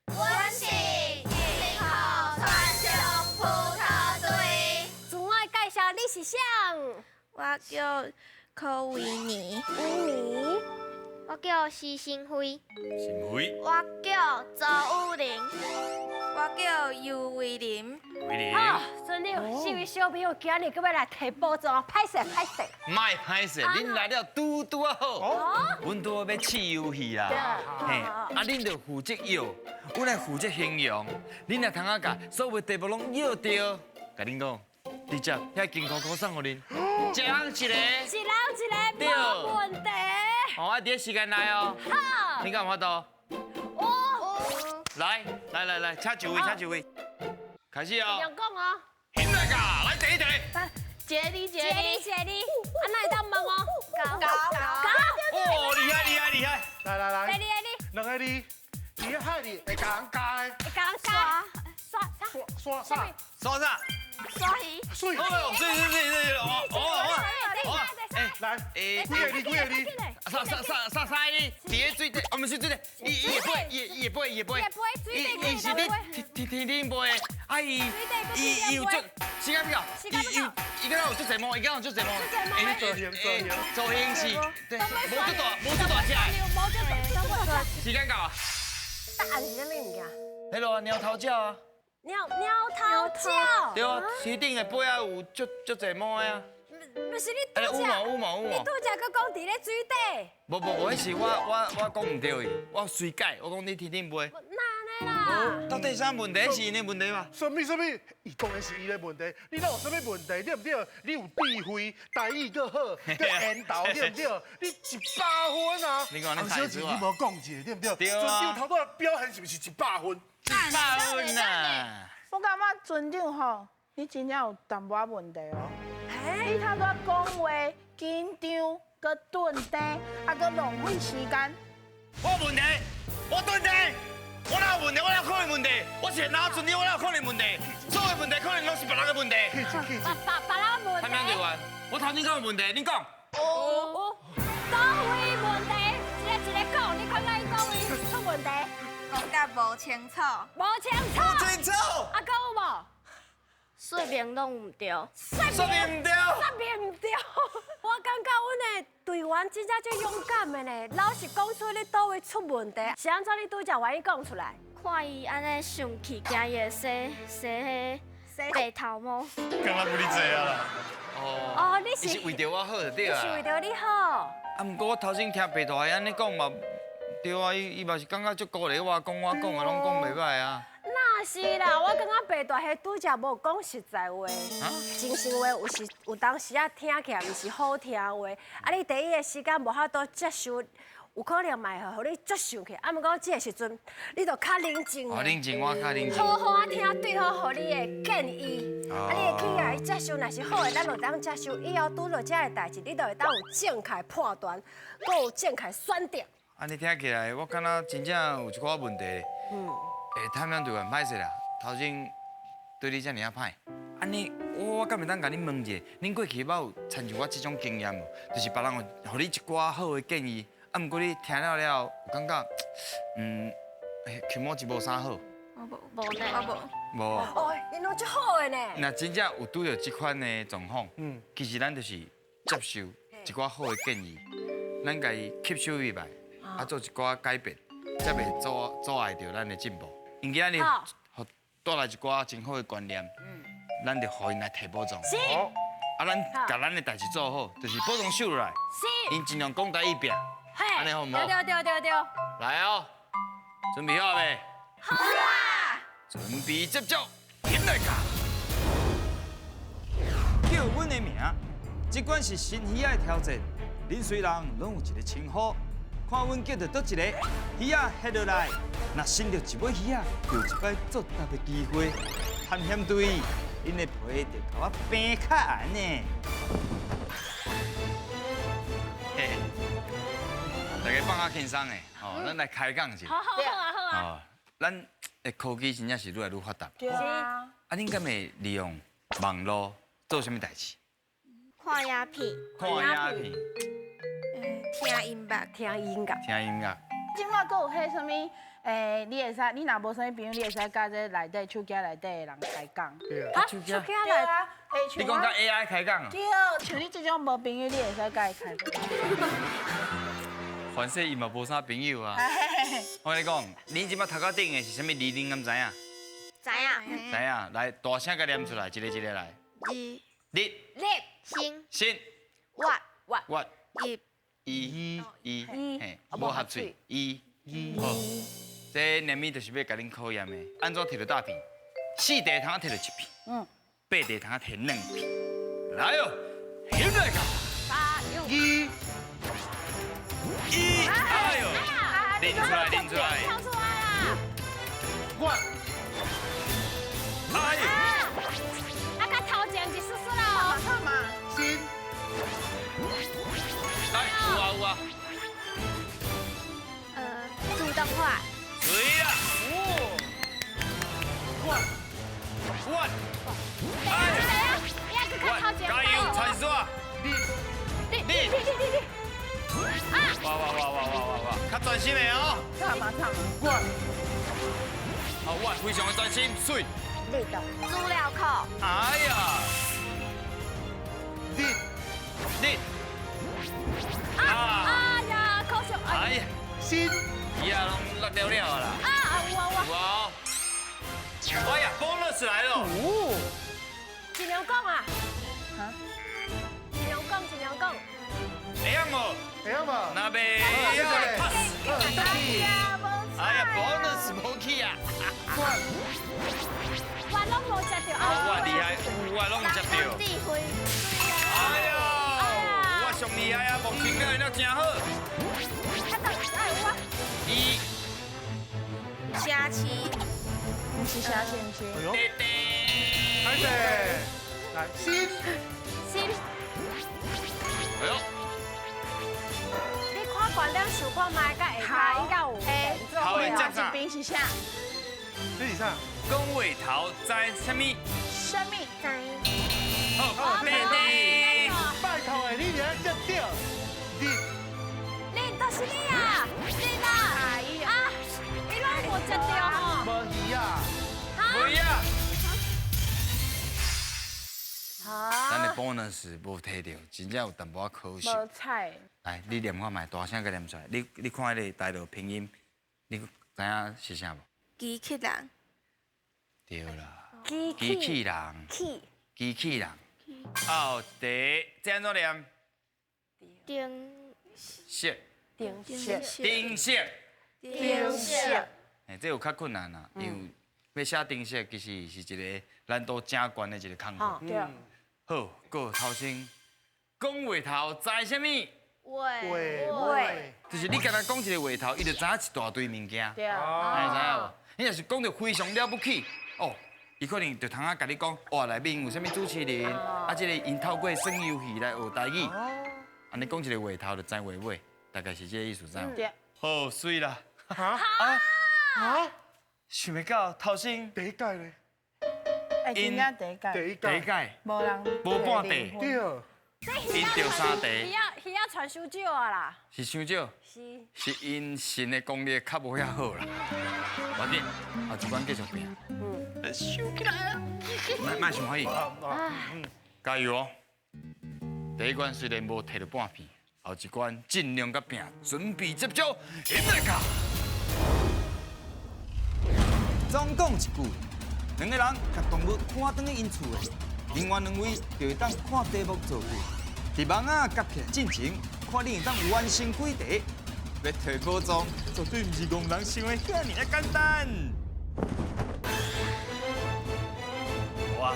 阮是一号传上葡萄队。自我介紹，你是誰？我叫柯維尼。維尼。我叫施新輝。新輝。我叫周武玲。我叫尤維林。維林。好，孫長，四位小朋友今日閣欲來提寶藏，歹勢歹勢。莫歹勢，恁來了拄拄仔好。阮拄好欲試遊戲啦。嘿，啊，恁就負責搖，阮來負責形容。恁若通仔共所有題目攏搖著，共恁講，直接遐金箍箍送予恁，一人一個。一人一個，無問題。哦，啊，佇時間內哦。好。你敢有法度？有。來來來來，請就位，請就位。開始哦。用講哦。現在噶，來第一題。傑利傑利傑利，啊，哪會當問哦？九九。哦，厲害厲害厲害！來來來。第二個字。兩個字，佇海裡會共人咬的。會共人咬。刷刷刷啥？刷啥？刷魚。水。哦，水水水水，哦哦哦。哎，來，幾個字？幾個字？啥啥啥啥啥伊？佇咧水底，哦，毋是水底，伊伊會飛，伊伊會飛，伊會飛。伊伊是咧天天天頂飛的，啊伊伊伊有足時間表，伊伊伊敢若有足濟毛，伊敢若有足濟毛。哎，你造型造型造型是，對，無足大，無足大隻。無足大，時間到啊！答案是啥物物件？彼囉貓頭鳥啊。貓貓頭鳥。對啊，天頂的飛仔有足足濟毛的啊。毋是你拄才，你拄才閣講佇咧水底。無無無，彼是我講毋對伊，我隨改，我講你天頂飛。哪呢啦？到底啥問題？是𪜶的問題吧？啥物啥物？伊當然是伊的問題。你哪有啥物問題？對毋對？你有智慧，台語閣好，閣緣投，對毋對？你100分啊！你講你小姐，你無講一個，對毋對？對啊。船長頭拄仔表現是毋是一百分？一百分啊！我感覺船長吼，你真正有淡薄仔問題哦。你頭拄仔講話緊張，閣頓定，啊，閣浪費時間。我有問題，我頓定，我哪有問題？我哪有可能問題？我是哪船長，我哪有可能問題？所有問題可能攏是別人的問題。別別人問題。譚隊員，我頭先講有問題，你講。有，佗位問題，一个一個講，你感覺伊佗位出問題？講甲無清楚。無清楚。無清楚。啊，閣有無？說明攏毋對。說明毋對。說明毋對。我感覺阮的隊員真正足勇敢的呢，老實講出你佗位出問題，是按怎你拄才願意講出來？看伊按呢生氣，驚伊會洗洗彼白頭毛。敢若無你濟啊啦。哦。哦，你是是為著我好就對啊。是為著你好。啊，毋過我頭先聽白大俠按呢講嘛，對啊，伊伊嘛是感覺足孤立我講我講啊，攏講袂䆀啊。那是啦，我感覺白大俠拄才無講實在話，真心話有時有當時仔聽起來毋是好聽話，啊，你第一个時間無法度接受，有可能嘛會予你足生氣。啊，毋過這个時陣，你就較冷靜。哦，冷靜，我較冷靜。好好仔聽對方予你的建議，啊，你會去共伊接受，若是好的，咱就當接受。以後拄著這个代誌，你就會當有正確判斷，閣有正確選擇。按呢聽起來，我敢若真正有一寡問題。欸，探險隊員歹勢啦，頭先對你遮爾仔歹。按呢，我敢會當共恁問一下，恁過去捌有親像我這種經驗無？就是別人有予你一寡好的建議，啊，毋過你聽了了後，有感覺，欸，気持ち無啥好。我無無呢，我無。無。哦，𪜶攏足好的呢。若真正有拄著這款的狀況，其實咱就是接受一寡好的建議，咱共伊吸收入來，啊，做一寡改變，才袂阻礙著咱的進步。𪜶今仔日予帶來一寡真好的觀念，咱就予𪜶來提寶藏。是。啊，咱共咱的代誌做好，就是寶藏收落來。是。𪜶盡量講台語拼。嘿。按呢好毋好？對對對對。來哦，準備好未？好啊。準備接招，起來卡。叫阮的名，這款是新魚仔的挑戰。恁雖人攏有一個稱呼，看阮叫著佗一個魚仔翕落來，若伸著一尾魚仔，就有一擺作答的機會。探險隊，𪜶的皮就共我平較硬呢。嘿，大家放較輕鬆的，吼，咱來開講一下。好好好啊好啊。哦，咱的科技真正是愈來愈發達。對啊。啊，恁敢會利用網路做啥物代誌？看影片。看影片。聽音樂。聽音樂。聽音樂。這馬閣有彼啥物欸，你會使，你若無啥物朋友，你會使佮這內底手機內底的人開講。啊，手機內啊，你講佮 AI 開講？對，像你這種無朋友，你會使佮伊開講。反正伊嘛無啥朋友啊。我跟你講，你這擺頭殼頂的是啥物字？恁敢知影？知影。知影，來大聲共念出來，一个一个來。日。日。日。星。星。月。月。一。一。一。嘿，無合喙。一。好，這念物就是欲共恁考驗的，按怎摕著大片？四題通摕著一片，八題通摕兩片。來哦，起來個。一。一，哎呦，拎出來，拎出來。跳出來啦！我。哎呦。啊，較頭前一絲絲啦。嘛。新。來，有啊有啊。自動化。對啦。我。我。哎呀，加油，陈刷。你。你。你。你。你。哇哇哇哇哇哇哇！較專心的哦。唱嘛唱嘛。我。好，我非常的專心，水。味道。資料庫。哎呀。你。你。啊！哎呀，可惜。哎呀。新。魚仔攏落了了啦。啊，有啊有啊。有啊。哎呀，bonus 來了。哦。盡量講啊。哈？盡量講，盡量講。會曉無？會曉無？那袂曉 pass。哎呀，bonus 無去啊！我攏無接著啊！我厲害，我攏有接著。智慧。哎呀，我上厲害啊！目前表現得真好。一。城市。毋是城市，毋是。滴滴。開始。來，新。新。哎呦。你看觀點想看覓，佮下跤應該有。頭會接啥？這邊是啥？這是啥？講話頭知啥物？啥物？知。好，弟弟。拜託的，你爾接著。你。你就是你啊！你啦！啊！你攏無接著吼？無魚啊！無魚啊！啊！咱的 bonus 無摕著，真正有淡薄仔可惜。無彩。來，你念看覓，大聲共念出來。你看彼個台語拼音，你知影是啥無？機器人。對啦。機機器人。器。機器人。後一個，這按怎念？燈色。燈飾。燈飾。燈飾。哎，這有較困難啦，因為欲寫燈飾其實是一個難度真懸的一個工課。對。好，閣頭先講話頭知啥物？話話，就是你敢若講一個話頭，伊就知影一大堆物件。對啊。你知影無？你若是講著非常了不起，哦，伊可能就通啊共你講，哇，內面有啥物主持人，啊，這個𪜶透過耍遊戲來學台語。按呢講一個話頭就知話尾，大概是這個意思，知無？對。好媠啦。哈？啊？想袂到頭先第一屆咧。哎，真正第一屆。第一屆。第一屆。無人。無半題。對。𪜶著三題。魚仔傳傷少啊啦。是傷少。是。是𪜶神的功力較無遐好啦。無要緊，後一關繼續拼。嗯。收起來啊！莫傷歡喜。加油哦！第一關雖然無摕著半片，後一關盡量共拼，準備接招，起來卡。總講一句，兩个人共動物趕轉去𪜶厝的，另外兩位就會當看題目造句。佇網仔夾起來進前，看你會當完成幾題。欲提寶藏，絕對毋是戇人想的遐爾仔簡單。哇，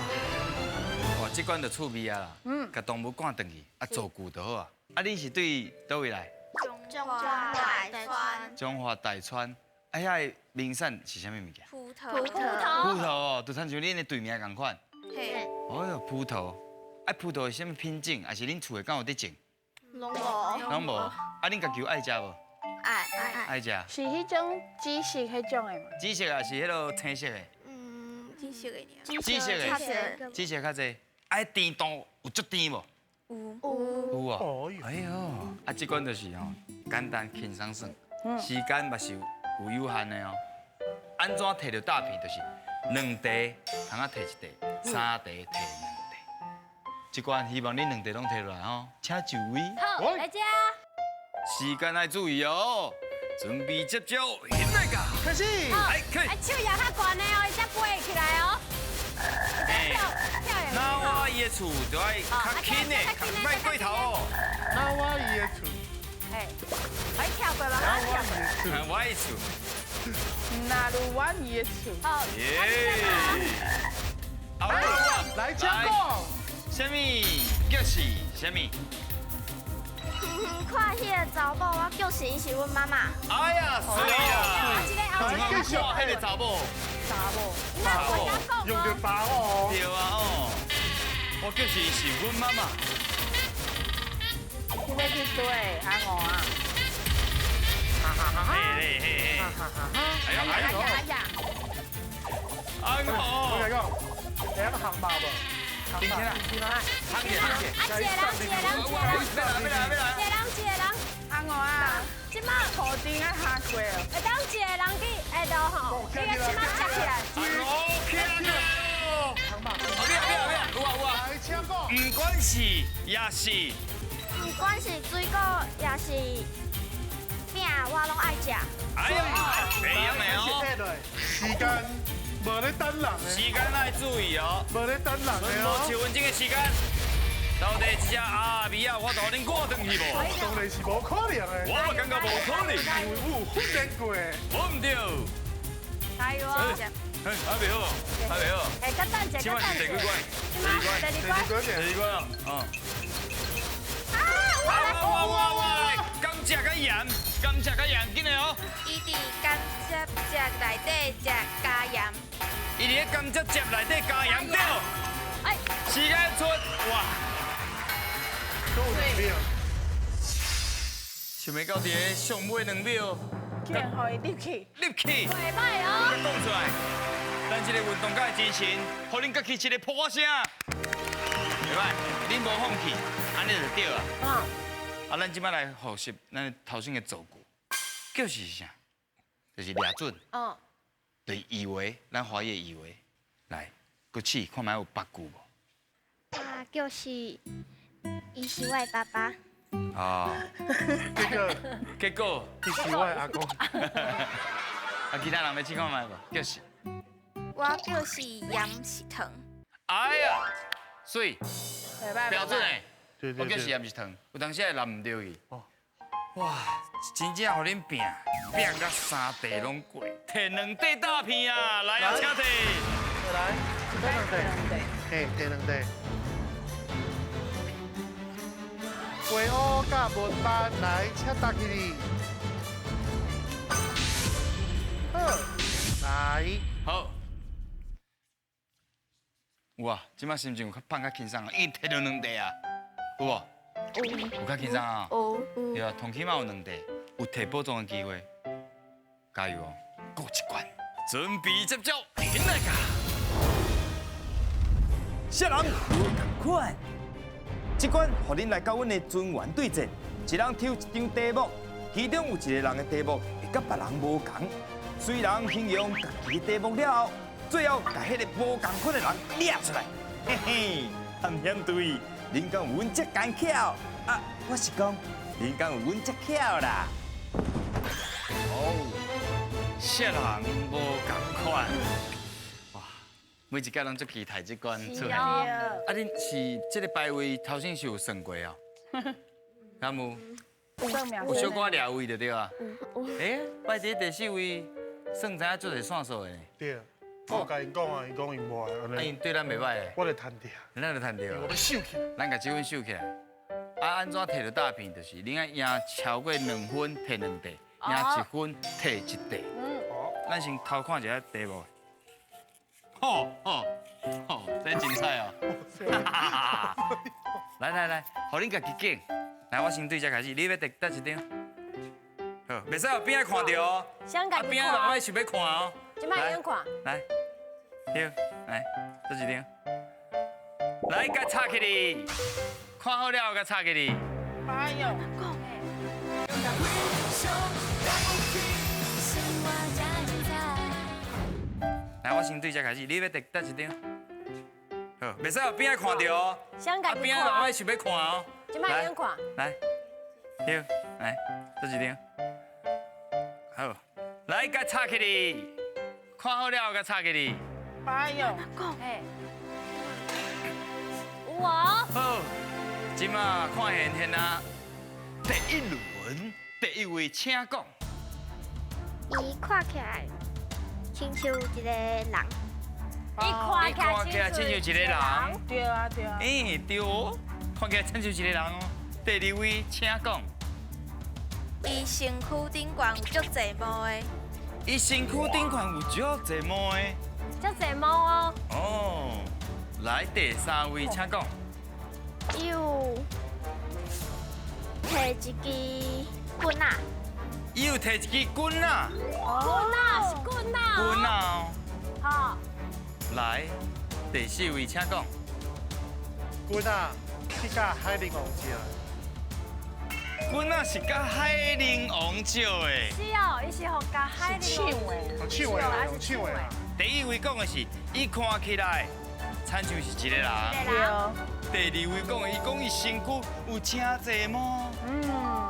哇，這關就趣味啊啦。嗯。共動物趕轉去，啊，造句就好啊。啊，你是對佗位來？中華大川。中華大川，啊，遐个名產是啥物物件？葡萄。葡萄哦，就親像恁的隊名仝款。嘿。哎喲，葡萄，啊，葡萄是啥物品種？還是恁厝的敢有佇種？攏無。攏無。啊，恁家己有愛食無？愛愛愛食。是彼種紫色彼種的嗎？紫色還是彼个青色的？嗯，紫色的。紫色的。紫色較濟。啊，甜度有足甜無？有。有哦。哎喲，啊，這款就是吼，簡單輕鬆算，時間嘛是有有有限的哦。按怎提著大片，就是两块通仔提一块，三块提两块。这关希望恁两块拢提落来吼，请就位。好，来遮。时间爱注意哦，准备接招，来个，开始。来，开。哎，手也较悬的哦，伊才飞起来哦。那我伊的厝就爱较轻的，莫过头哦。那我伊的厝。哎，哎，跳过吧，跳过。我的厝。那如我伊的厝。好。耶。来，请讲。啥物？叫是啥物？看彼个查某，我就是伊是阮妈妈。哎呀，水啊！继续看彼个查某。查某。查某。用著查某。对啊哦，我就是伊是阮妈妈。你欲去佗阿五啊？哈哈哈！嘿嘿嘿！哎呀哎呀哎呀！阿五，我来讲，会晓行马无？顶起来，啊，一个人，一个人，一个人，一个人，一个人。阿五啊，这马头顶啊下过哦。会当一个人去下度吼，你个这马接起来。阿五起来哦！后壁后壁后壁，有啊有啊。来，请讲。不管是也是，不管是水果也是饼，我拢爱食。哎呀，袂用的哦。时间。无咧等人的，时间爱注意哦。无咧等人的哦。7分钟的时间，到底这只阿米仔，我都予恁赶转去无？当然是无可能的。我嘛感觉无可能，因为我有训练过。无毋对。加油哦！哎，还袂好，还袂好。哎，较等者，较等者。第几关？第二关。第二关哦。啊！哇哇哇哇！甘蔗佮盐，甘蔗佮盐，紧来哦。伊伫甘蔗汁内底食加盐。伊伫咧甘蔗汁内底加盐对。哎，时间出，哇！够两秒。想袂到伫咧上尾2秒，竟然予伊入去。入去。袂歹哦。讲出来，咱这个运动家的精神，予恁家己一个破声。袂歹，恁无放弃，按呢就对啊。嗯。啊，咱这摆来复习咱头先的造句，就是啥？就是掠准。嗯。就是以为，咱华语以为，来，阁试看觅有别句无？啊，就是伊是我的爸爸。啊。结果，伊是我的阿公。啊，其他人欲试看觅无？就是。我就是盐是糖。哎呀，水，标准的。我就是盐是糖，有当时会淋毋著去。哇，真正予恁拼，拼甲3块拢过，提2块大片啊！来啊，请提。来，提2块。嘿，提2块。鸡乌佮文班来，请搭起哩。好，来。好。有啊，这摆心情有较放较轻松啊，已经提著2块啊。有无？有较轻松啊？有。对啊，同起码有2块，有提保重的机会，加油哦！过一关，准备接招，来个！啥人无仝款？这关予恁来佮阮的尊严对战，一人抽一张题目，其中有一个人的题目会佮别人无仝。虽然形容家己的题目了后，最后共彼个无仝款的人掠出来，嘿嘿，探险队。恁敢有阮遮艰巧？啊，我是讲，恁敢有阮遮巧啦？哦，啥人无仝款？哇，每一届拢足期待这关出来。啊，恁是这个排位头先是有算过哦？敢有？有小可掠位就对啊。欸，摆伫第4位，算知影足济线索的。对。我共𪜶讲啊，𪜶讲𪜶无爱，啊，𪜶对咱袂歹的。我来趁著。咱就趁著。我欲收起来。咱共这分收起来。啊，按怎提著大片？就是恁爱赢超过2分，提2块；赢1分，提1块。嗯。咱先偷看一下题目。吼吼吼，这精彩哦！来来来，予恁家己拣。来，我先对这开始，你欲提佗一张？好，袂使予边仔看著哦。想家己边仔人爱想欲看哦。这摆用看。来，对，来，这一张。来，共插起哩，看好了，共插起哩。哎呦！我先对这开始，你欲摕佗一张？好，袂使予边仔看著哦。想啊，边仔人爱想欲看哦。这摆用看。来，对，来，这一张。好，来，共插起来，看好了，共插起来。哎呦，哎，有哦。好，这马看现现啊，第一轮第一位，请讲。伊看起来亲像一个人。伊看起来亲像一个人。对啊对啊。欸，对哦，看起来亲像一个人哦。第二位，请讲。伊身躯顶悬有足济毛的。伊身躯顶悬有足济毛的。足济毛哦。哦，来第三位，请讲。伊有提一支棍仔。伊有提一支棍仔。棍仔是棍仔。棍仔哦。好。来，第四位，请讲。棍仔是佮海陵王借。棍仔是佮海陵王借的。是哦，伊是予共海陵王的。抢的，用抢的。第一位讲的是，伊看起来亲像是一个人。对。第二位讲的，伊讲伊身躯有真济毛。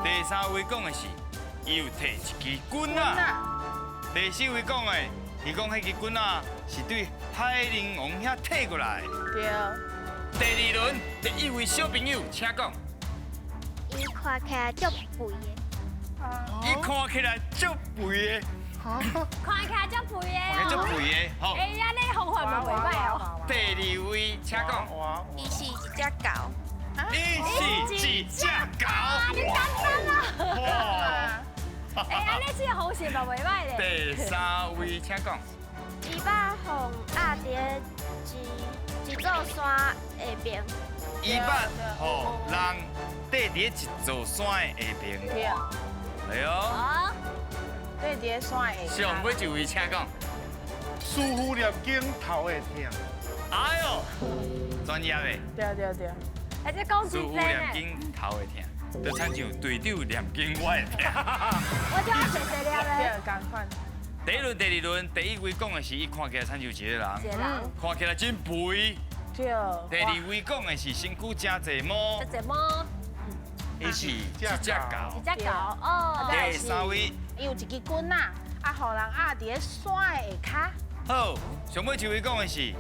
第三位讲的是，伊有提一支棍仔。第四位讲的，伊讲彼支棍仔是对海陵王遐提过来。对。第二轮，第一位小朋友，请讲。伊看起来足肥的。伊看起来足肥的。看起来足肥的。看起来足肥的，好。哎呀，你方法嘛袂歹哦。第二位，请讲。伊是一只狗。伊是一只狗。啊，你简单啊。哇。哎呀，你这个方式嘛袂歹咧。第三位，请讲。伊捌予压伫一座山下边。伊捌予人缀伫一座山的下边。对。哎呦。缀伫山下。上尾一位，请讲。师父念经头会疼。哎呦，专业的。对对对。哎，这讲师父念经头会疼，就亲像队长念经我会疼。我就爱细细念的。对，仝款。第一轮、第二轮，第一位讲的是，伊看起来亲像一个人，一个人，看起来真肥。对。第二位讲的是身躯真济毛。真济毛。伊是一只狗。一只狗哦。第三位。伊有一支棍仔，啊，予人压伫咧山的下跤。好，上尾一位讲的是，伊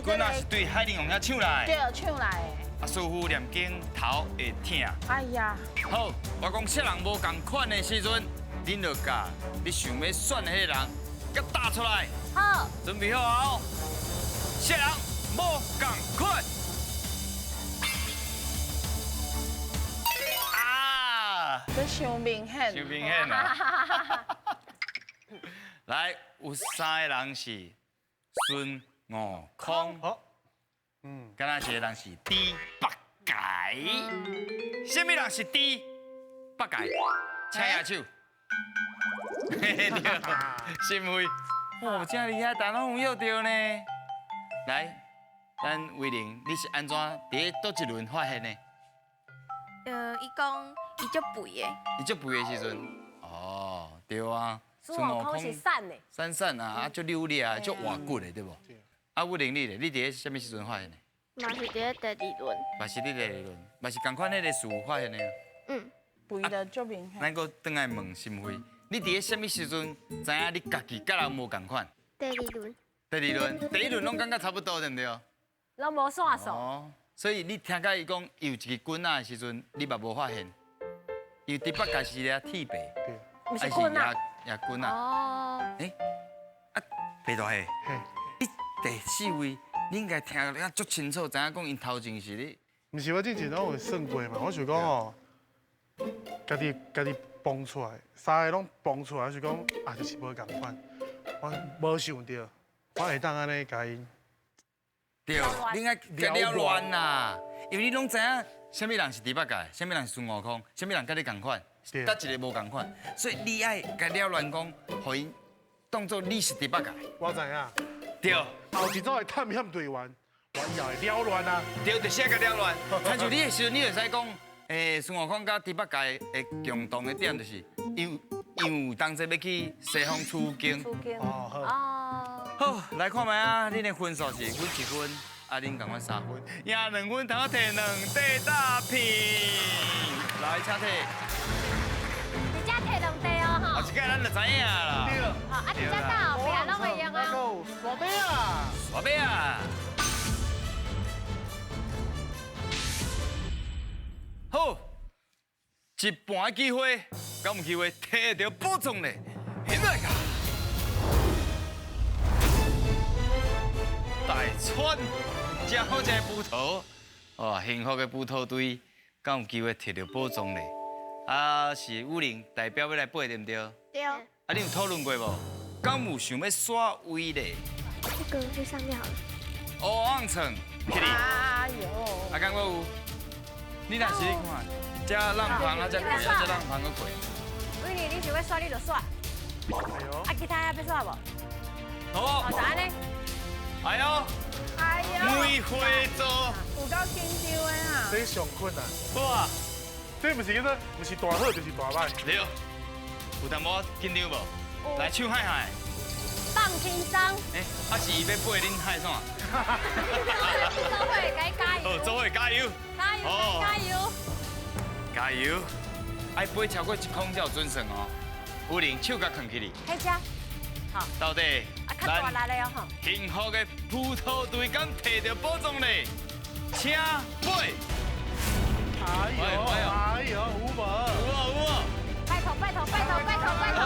棍仔是对海陵王遐抢来。对，抢来的。啊，师父念经头会疼。哎呀。好，我讲啥人无仝款的时阵，恁就共你想欲选的彼个人，共打出来。好。准备好啊！啥人无仝款？啊！这伤明显。伤明显啊！来，有三个人是孙悟空。好。敢若一个人是猪八戒。啥物人是猪八戒？请举手。嘿嘿，对，心慧，哦，这厉害，但拢有约著呢。来，咱威玲，你是按怎伫佗一轮发现的？伊讲伊足肥的。伊足肥的时阵，哦，对啊。孙悟空是瘦的。瘦瘦啊，啊，足溜利啊，足活骨的，对无？啊，威玲你咧，你伫咧啥物时阵发现的？嘛是伫咧第二轮。嘛是伫第二轮，嘛是仝款彼个事发现的。嗯。肥得足明显。咱阁转来问心慧，你伫咧啥物时阵知影你家己佮人无仝款？第二轮。第二轮，第一轮拢感觉差不多，对毋对？拢无线索。哦，所以你听到伊讲伊有一支棍仔的时阵，你嘛无发现？因为猪八戒是掠铁皮，对，毋是棍仔。也棍仔。哦。欸，啊，白大侠，你第四位，你应该听得足清楚，知影讲𪜶头前是咧。毋是，我之前拢有算过嘛，我想讲吼，家己家己蹦出来，三个拢蹦出来，就是讲啊，就是无仝款，我无想著，我会当按呢共𪜶。对，你爱共了乱啦，因为你拢知影，啥物人是猪八戒，啥物人是孙悟空，啥物人佮你仝款，得一个无仝款，所以你爱共了乱讲，予𪜶当做你是猪八戒。我知影。对。后一组的探险队员，我以后会了乱啊。对，就是爱共了乱。亲像你的时阵，你会使讲，孙悟空佮猪八戒的共同的点就是，因有当初欲去西方取经。取经。哦，好。好，好，來看覓啊！恁的分數是阮一分，啊恁仝款三分，贏兩分，通摕兩塊大餅。來，請提。直接提兩塊哦，吼。啊，這個咱就知影啦。對。好，啊，直接到後壁攏會用啊。刷尾啊！刷尾啊！好，一半的機會，敢有機會摕著寶藏咧？現在噶，大川，真好食的葡萄，哦，幸福的葡萄隊，敢有機會摕著寶藏咧？啊，是雨玲代表欲來飛對毋對？對。啊，你有討論過無？敢有想欲刷位咧？這個去上面好了。烏甕床，起哩。哎呦。啊，敢閣有？你若是你看，這浪旁啊，這過啊，這浪旁閣過。威尼，你想欲刷你就刷。啊，其他欲刷無？好。就按呢。哎呦。哎呦。梅花座。有夠緊張的啊。這上困難。好啊。這毋是叫做，毋是大好就是大歹。對。有淡薄仔緊張無？來，手海海。放輕鬆。欸，啊是伊欲飛恁海創？做伙共伊加油。好，做伙加油。加油！加油！加油！愛飛超過一空才有準算哦。有玲手共囥起哩。開車。好。到底。啊，較大力的哦吼。幸福的葡萄隊敢摕著寶藏咧？請飛。哎呦！哎呦！有無？有哦有哦。拜託拜託拜託拜託拜託。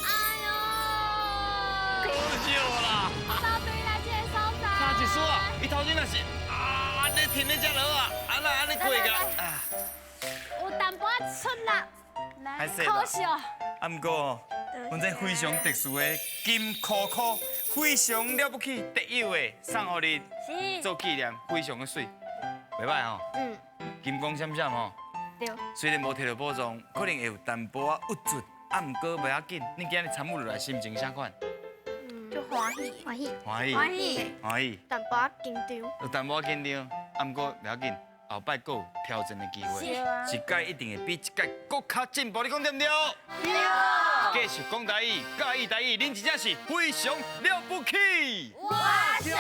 哎呦！可惜啦。到對來這個所在。差一絲啊！伊頭前若是啊，按呢停咧遮落啊，啊那按呢過個啊。有淡薄仔出力，可惜哦。啊，毋過，阮這非常特殊的金箍箍，非常了不起，特有的送予你做紀念，非常的媠，袂歹吼。嗯。金光閃閃吼。對。雖然無摕著寶藏，可能會有淡薄仔鬱卒，啊，毋過袂要緊。你今日參與落來，心情啥款？就歡喜，歡喜，歡喜，歡喜，歡喜。淡薄仔緊張。有淡薄仔緊張，啊，毋過袂要緊。後擺閣有挑戰的機會，一屆一定會比一屆閣較進步，你講對毋對？對。繼續講台語，教育台語，恁真正是非常了不起。我上